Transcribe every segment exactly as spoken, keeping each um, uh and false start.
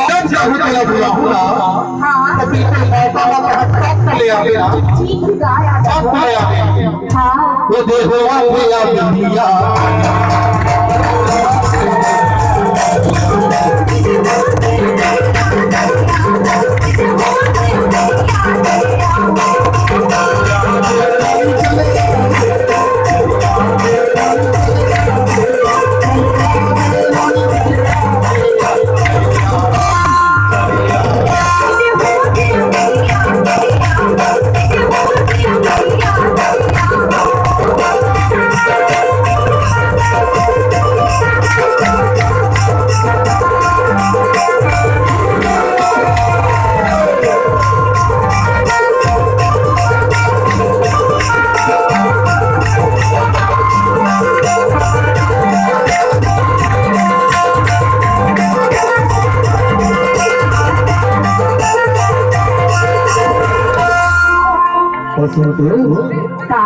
जब जाहू तेला बुलाहू ना, हाँ। तो बिल्कुल ऐसा मत कहा, टॉप पे ले आवे ना। ठीक है, आ जा। टॉप पे ले आवे। हाँ। वो देखो, आ गया बिटिया। का?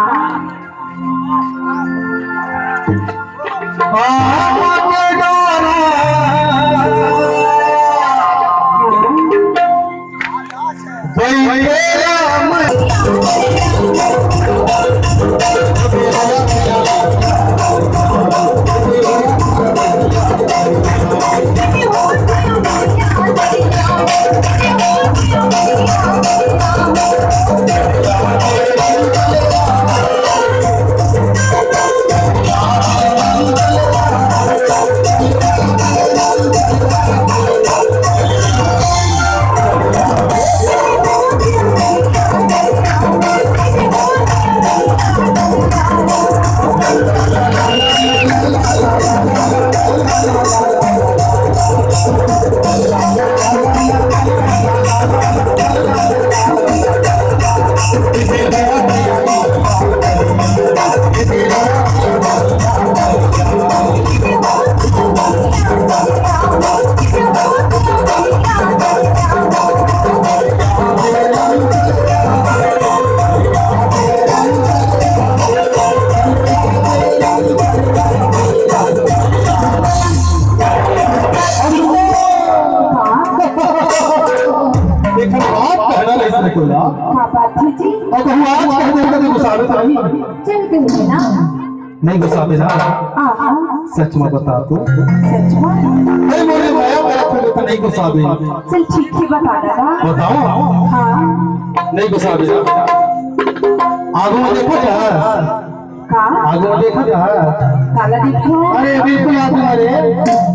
एक ठन बात कहना रहिस रे तोला। का बात हे जी? अउ कहूँ आज कह दे, कभी गुस्साबे तो नहीं? चल कहिए ना। नहीं गुस्साबे ना? हाँ, हाँ। सच में बता तो। सच में? अरे मोरे मया करत होबे तो नहीं गुस्साबे। चल ठीक हे, बता दादा। बताओ। हाँ। नहीं गुस्साबे ना? आगू में देखो क्या? का? आगू में देखा था? काला देखो। अरे बिल्कुल आगू रे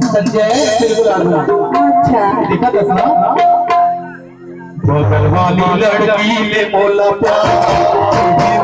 संजय, बिल्कुल आगू। अच्छा। देखा था ना? बगल वाली लड़की ले मोला प्यार।